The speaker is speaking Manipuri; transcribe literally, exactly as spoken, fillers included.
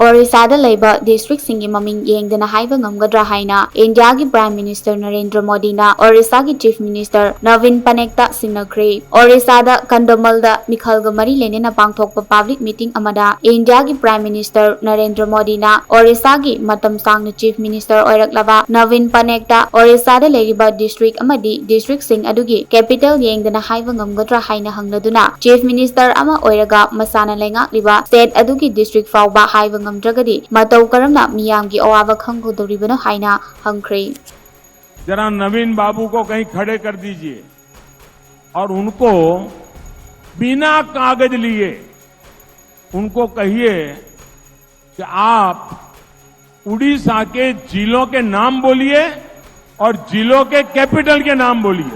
ꯑꯣꯔꯤꯁꯥꯗ ꯂꯩꯕ ꯗꯤꯁꯇ꯭ꯔꯤꯛꯁꯤꯡꯒꯤ ꯃꯃꯤꯡ ꯌꯦꯡꯗꯅ ꯍꯥꯏꯕ ꯉꯝꯒꯗ꯭ꯔꯥ ꯍꯥꯏꯅ ꯏꯟꯗꯤꯌꯥꯒꯤ ꯄ꯭ꯔꯥꯏꯝ ꯃꯤꯅꯤꯁꯇꯔ ꯅꯔꯦꯟꯗ꯭ꯔ ꯃꯣꯗꯤꯅ ꯑꯣꯔꯤꯁꯥꯒꯤ ꯆꯤꯐ ꯃꯤꯅꯤꯁꯇꯔ ꯅꯕꯤꯟ ꯄꯅꯦꯛꯇ ꯁꯤꯡꯅꯈ꯭ꯔꯦ꯫ ꯑꯣꯔꯤꯁꯥꯗ ꯀꯟꯗꯣꯃꯜꯗ ꯃꯤꯈꯜꯒ ꯃꯔꯤ ꯂꯩꯅꯅ ꯄꯥꯡꯊꯣꯛꯄ ꯄꯕ꯭ꯂꯤꯛ ꯃꯤꯇꯤꯡ ꯑꯃꯗ ꯏꯟꯗꯤꯌꯥꯒꯤ ꯄ꯭ꯔꯥꯏꯝ ꯃꯤꯅꯤꯁꯇꯔ ꯅꯔꯦꯟꯗ꯭ꯔ ꯃꯣꯗꯤꯅ ꯑꯣꯔꯤꯁꯥꯒꯤ ꯃꯇꯝ ꯁꯥꯡꯅ ꯆꯤꯐ ꯃꯤꯅꯤꯁꯇꯔ ꯑꯣꯏꯔꯛꯂꯕ ꯅꯕꯤꯟ ꯄꯅꯦꯛꯇ ꯑꯣꯔꯤꯁꯥꯗ ꯂꯩꯔꯤꯕ ꯗꯤꯁꯇ꯭ꯔꯤꯛ ꯑꯃꯗꯤ ꯗꯤꯁꯇ꯭ꯔꯤꯛꯁꯤꯡ ꯑꯗꯨꯒꯤ ꯀꯦꯄꯤꯇꯦꯜ ꯌꯦꯡꯗꯅ ꯍꯥꯏꯕ ꯉꯝꯒꯗ꯭ꯔꯥ ꯍꯥꯏꯅ ꯍꯪꯂꯗꯨꯅ, ꯆꯤꯐ ꯃꯤꯅꯤꯁꯇꯔ ꯑꯃ ꯑꯣꯏꯔꯒ ꯃꯁꯥꯅ ꯂꯩꯉꯥꯛꯂꯤꯕ ꯁ꯭ꯇꯦꯠ ꯑꯗꯨꯒꯤ ꯗꯤꯁꯇ꯭ꯔꯤꯛ ꯐꯥꯎꯕ ꯍꯥꯏꯕ ꯉꯝꯗ꯭ꯔꯒꯗꯤ ꯃꯇꯧ ꯀꯔꯝꯅ ꯃꯤꯌꯥꯝꯒꯤ ꯑꯋꯥꯕ ꯈꯪꯒꯗꯧꯔꯤꯕꯅꯣ ꯍꯥꯏꯅ ꯍꯪꯈ꯭ꯔꯦ꯫ जरा नवीन बाबू को कहीं खड़े कर दीजिए और उनको बिना कागज लिए उनको कहिए कि आप उड़ीसा के जिलों के नाम बोलिए और जिलों के कैपिटल के नाम बोलिए।